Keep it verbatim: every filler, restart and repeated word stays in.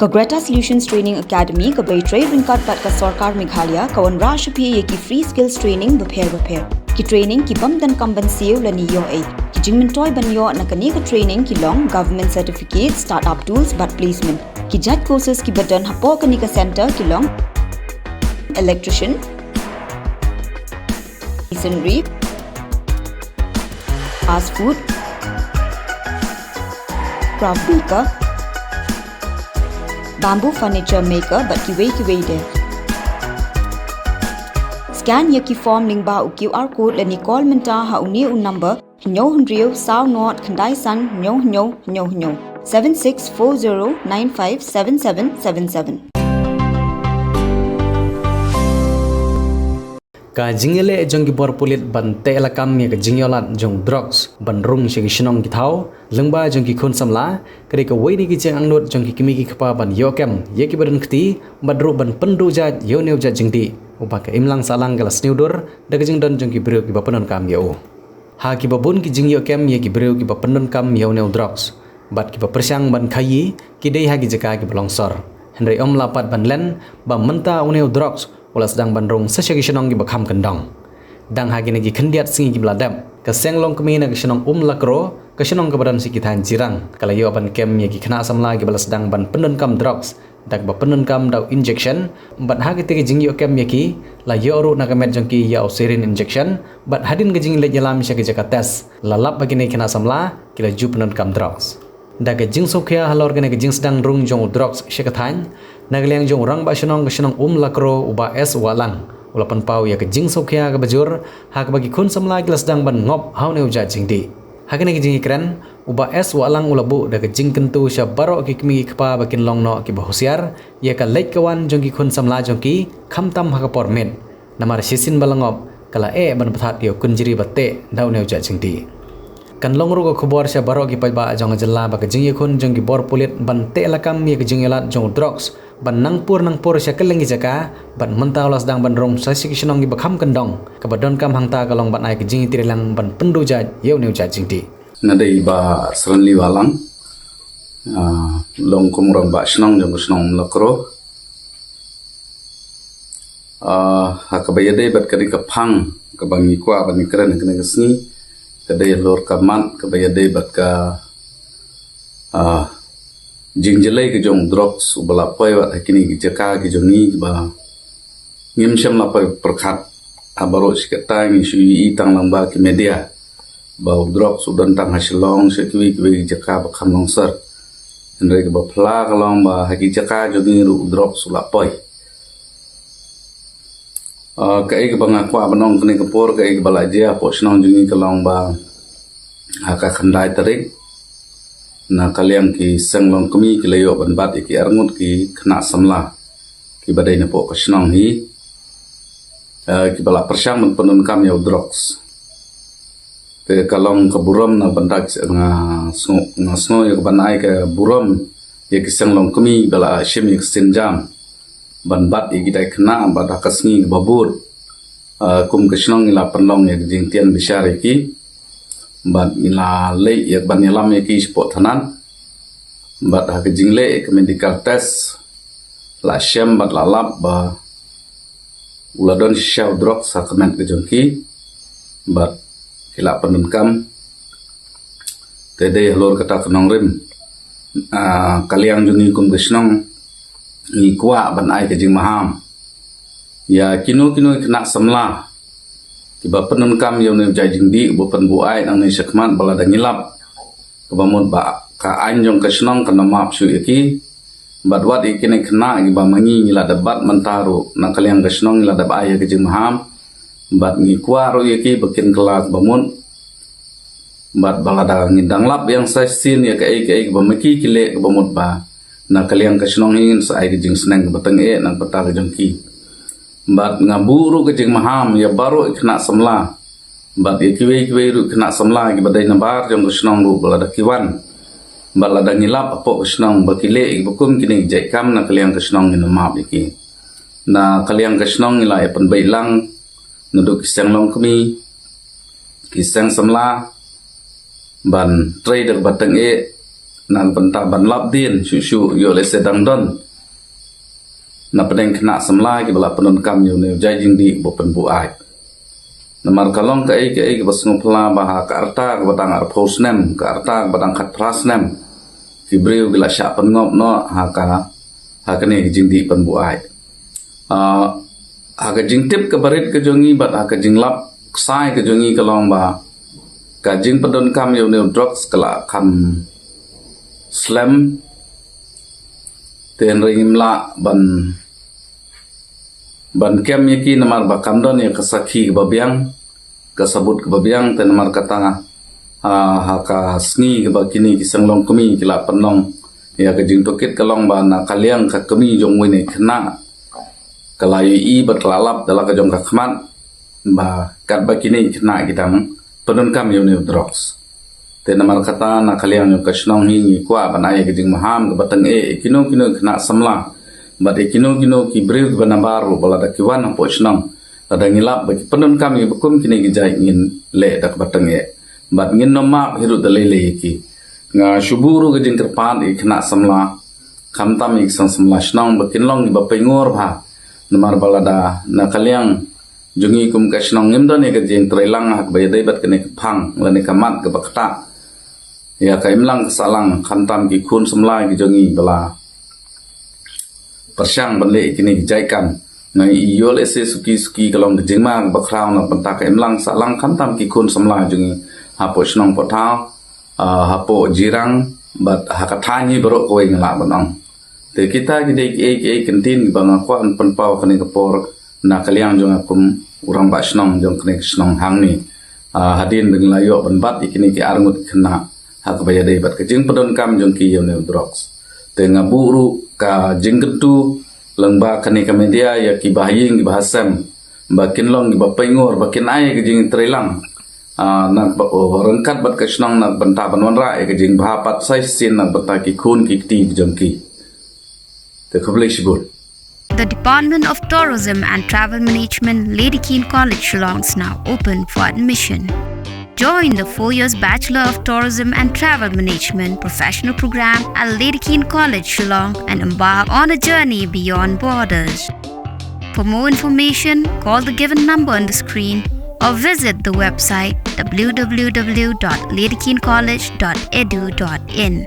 Ka Greta Solutions Training Academy, kaba trei ryngkat bad ka Sorkar Meghalaya, ka wanrah sha phi ïa ki free skills training bapher bapher. Ki training ki bym donkam ban siew lane ïoh ei. Ki jingmyntoi ban ïoh na kane ka training ki long government certificate, startup tools bad placement. Ki jait courses kiba don hapoh kane ka center ki long electrician, masonry, fast food, craft maker, bamboo furniture maker bad kiwei kiwei de. Scan ïa ki form lyngba u QR code lane call mynta ha une u number: hynñiew hynriew saw nod khyndai san hynñiew hynñiew hynñiew hynñiew, seven six four zero nine five seven seven seven seven. Ka jingïaleh jong ki bor pulit ban teh lakam ïa ka jingïohlad jong drugs ban rung sha ki shnong ki thaw lyngba jong ki khun samla, ka dei kawei na ki jingangnud jong ki kmie ki kpa ban ïoh kem ïa kiba don kti bad ruh ban pynduh jait ïa une u jait jingdih uba ka imlang sahlang ka la sniewdur da ka jingdon jong ki briew kiba pyndonkam ïa u. Ha kiba bun ki jingïoh kem ïa ki briew kiba pyndonkam ïa une u drugs bad kiba pyrshang ban khaïi ki dei ha ki jaka kiba longsor. Hynrei ym lah pat ban len ba mynta une u drugs u la sdang ban rung sa sha ki shnong kiba kham kyndong. Dang ha kine ki khyndiat sngi kiba la dep, ka seng longkmie na ka shnong Umlakro, ka shnong kaba don sha ki thaiñ Jirang, ka la ïoh ban kem ïa ki khynnah samla kiba la sdang ban pyndonkam drugs da kaba pyndonkam da u injection, bad ha kata ka jingïoh kem ïa ki la ïoh ruh na ka met jong ki ïa u syringe injection, bad hadien ka jingleit ïalam sha ka jaka test la lap ba kine ki khynnah samla ki la ju pyndonkam drugs. Da ka jingsngewkhia halor kane ka jingsdang rung jong u drugs sha ka thaiñ, na ka liang jong u rangbah shnong ka shnong Umlakro, u Bah S Wahlang, u la pynpaw ïa ka jingsngewkhia kaba jur ha kaba ki khun samla ki la sdang ban ngop ha une u jait jingdih. Ha kane ka jingïakren, u Bah S Wahlang u la buh da ka jingkyntu sha baroh ki kmie ki kpa ba kin long noh kiba husiar ïa ka leit ka wan jong ki khun samla jong ki, khamtam ha ka por miet. Namar shisien ba la ngop ka la eh ban pynthat ïa u kynjri ba teh da une u jait jingdih. Kan long ruh ka khubor sha baroh ki paidbah jong ka jylla ba ka jingïakhun jong ki bor pulit ban teh lakam ïa ka jingïalad jong u drugs ban nang pur nang pur sha kylleng ki jaka, bad mynta u la sdang ban rung sa sha ki shnong kiba kham kyndong, kaba donkam hangta ka long ban ai ka jingïatreilang ban pynduh jait ïa une u jait jingdih. Nga dei Bah Sranli Wahlang, ah, long kum u rangbah shnong jong ka shnong Umlakro. Ah, ha kaba ïadei bad kane ka phang kaba ngi kwah ban ïakren ha kane ka sngi, ka dei halor ka mat kaba ïadei bad ka, ah, jingjlei ka jong u drugs uba la poi wat ha kine ki jaka ki jong ngi kiba ngim shym la poi pyrkhat. Ha baroh shi katta ngi shu ïohi tang lyngba ki media ba u drugs u don tang ha Shillong, sha kiwei kiwei ki jaka ba kham longsor. Hynrei kaba phylla ka long ba ha ki jaka jong ngi ruh u drugs u la poi. Ah, kaei kaba nga kwah ban ong kane ka por, kaei kaba la jia hapoh shnong jong ngi ka long ba ha ka khyndai tarik, na ka liang ki seng longkmie ki la ïoh ban bat ïa ki arngut ki khynnah samla kiba dei napoh ka shnong hi, eh, kiba la pyrshang ban pyndonkam ïa u drugs. Te ka long ka burom na bynta ki, nga sngew, nga sngew ïa ka ban ai ka burom ïa ki seng longkmie ba la shim ïa ka sienjam ban bat ïa kita ki khynnah, bad ha ka sngi kaba bud, ah, kum ka shnong ngi la pynlong ïa ka jingtieng bishar ïa ki, bad ngi la leit ïa ka ban ïalam ïa ki shapoh thanat, bad ha ka jingleh ïa ka medical test la shem bad la lap ba u la don shisha u drugs ha ka met ka jong ki, bad ki la pyndonkam. Te dei halor kata ka nongrim, ah, ka liang jong ngi kum ka shnong ngi kwah ban ai ka jingmaham ïa kino kino ki khynnah samla kiba pyndonkam ïa une u jait jingdih uba pynbuaid nangne shakhmat, ba lada ngi lap kaba mut ba ka aiñ jong ka shnong kan ym map shuh ïa ki. Bad wat ïa kine ki khynnah kiba ma ngi ngi la dep bat mynta ruh, na ka liang ka shnong ngi la dep ai ïa ka jingmaham. Bad ngi kwah ruh ïa ki ba kin kylla kaba mut. Bad ba lada ngi dang lap ïa nga sa shisien ïa kaei kaei kaba ma ki ki leh kaba mut ba, na ka liang ka shnong hi ngin sa ai ka jingsneng kaba tyngeh na ka bynta ka jong ki. Bad nga buh ruh ka jingmaham ïa baroh ki khynnah samla, bad ïa kiwei kiwei ruh ki khynnah samla kiba dei nabar jong ka shnong ruh, ba lada ki wan, bad lada ngi lap hapoh ka shnong ba ki leh ïa kiba kum kine ki jait kam, na ka liang ka shnong ngin ym map ïa ki. Na ka liang ka shnong ngi la ïa pynbeit lang naduh ki seng longkmie, ki seng samla, ban trei da kaba tyngeh Na ka bynta ban lap dien shuh shuh ïoh lehse dang don na pdeng khynnah samla kiba la pyndonkam ïa une u jait jingdih ba pynbuaid. Namar ka long kaei kaei kaba sngewphylla ba ha ka rta kaba dang arphew snem, ka rta kaba dang khatphra snem, ki briew ki la shah pynngop noh ha ka, ha kane ka jingdih pynbuaid. Ah, ha ka jingtip kaba rit ka jong ngi bad ha ka jinglap ksai ka jong ngi ka long ba ka jingpyndonkam ïa une u drugs ka la kham slem. Te hynrei ngim lah ban, ban kem ïa ki namar ba kam don ïa ka sakhi kaba biang, ka sabut kaba biang. Te namar kata, ah, ha ka sngi kaba kine ki seng longkmie ki la pynlong ïa ka jingtohkit ka long ba na ka liang ka kmie jong une u khynnah ka la ïohi bad ka la lap da la ka jong ka khmat ba katba kine ki khynnah ki dang pyndonkam ïa une u drugs. Te namar kata na ka liang jong ka shnong hi ngi kwah ban ai ka jingmaham kaba tyngeh ïa kino kino ki khynnah samla bad ïa kino kino ki briew kiba nabar ruh ba lada ki wan hapoh shnong, lada ngi lap ba ki pyndonkam ïa kiba kum kine ki jait, ngin leh da kaba tyngeh bad ngin nym map hi ruh da lei lei ïa ki. Nga shu buh ruh ka jingkyrpad ïa ki khynnah samla, khamtam ïa ki seng samla shnong ba kin long kiba pynïoh bha. Namar ba lada na ka liang jong ngi kum ka shnong ngim don ïa ka jingtreilang ha kaba ïadei bad kane ka phang lane ka mat kaba ktah ïa ka imlang ka sahlang, khamtam ki khun samla ki jong ngi ba la pyrshang ban leh ïa kine ki jait kam. Nga ïoh lehse suki suki ka long ka jingma kaba khraw na bynta ka imlang sahlang khamtam ki khun samla jong ngi hapoh shnong poh thaw, ah, hapoh Jirang bad ha ka thaiñ hi baroh kawei nga lah ban ong. Te kita ki dei kiei kiei ki ktien kiba nga kwah ban pynpaw kane ka por na ka liang jong nga kum u rangbah shnong jong kane ka shnong hangne. Ah, hadien ba ngi la ïoh ban bat ïa kine ki arngut khynnah ha kaba ïadei bad ka jingpyndonkam jong ki ïa une u drugs. Te nga buh ruh ka jingkyntu lyngba kane ka media ïa kiba ha ïing kiba ha sem ba kin long kiba pynïoh ba kin ai ka jingtreilang, ah, na ba, oh, ryngkat bad ka shnong na bynta ban wanrah ïa ka jingbha pat sa shisien na bynta ki khun ki kti ki jong ki. Te khublei shibun. The Department of Tourism and Travel Management, Lady Keane College, Shillong is now open for admission. Join the four years Bachelor of Tourism and Travel Management professional program at Lady Keane College, Shillong, and embark on a journey beyond borders. For more information, call the given number on the screen or visit the website w w w dot lady keane college dot e d u dot in.